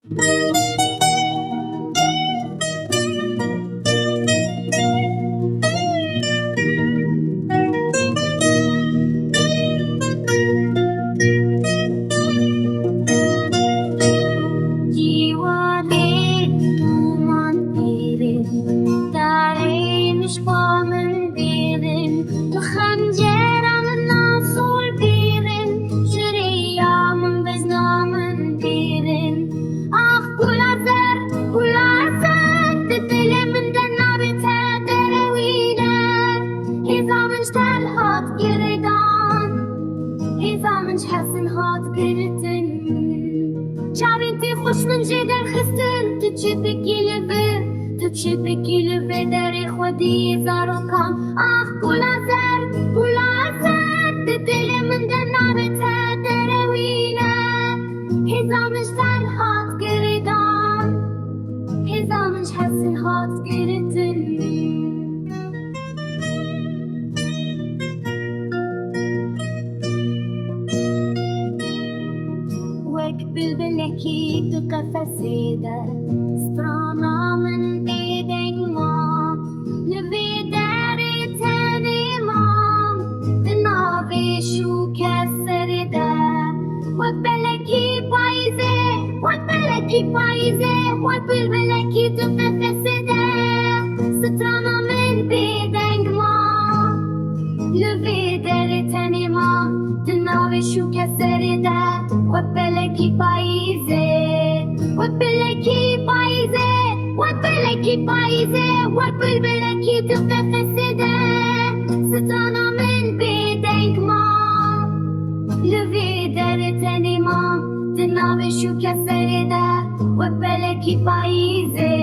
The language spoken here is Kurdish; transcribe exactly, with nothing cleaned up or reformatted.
Cîwanê duman pêrin, darê mişqa min bêrin, tu xencera min nasol bêrin, ji rêya min bezna min bêrin. Ax gula zer, gula zer, di dilê min de navê te derewîne. Hêza min ji te re hat girêdan, hêza min ji hesin hat girtin. Çavên te xweş min jê derxistin, tu çi bikî li vir, tu çi bikî li vê derê xwedî zarokan. Ax gula zer, gula zer, di dilê min de navê te derewîne. Hêza min ji te re hat girêdan, hêza min ji hesin hat girtin. Wek bilbilekî di qefesê de, strana min bêdeng ma. Li vê derê tenê mam, di navê şûke serê de. Wek belekî payîzê, wek belekî payîzê, wek bilbilekî di qefesê de. Strana min bêdeng ma. Li vê derê tenê ma, di navê şûke serê de. Wek belekî payîzê, wek belekî payîzê, wek belekî payîzê, wek bilbilekî di qefesê de. Strana min bêdeng ma. Li vê derê tenê ma, di navê şûke serê de. Wek belekî payîzê.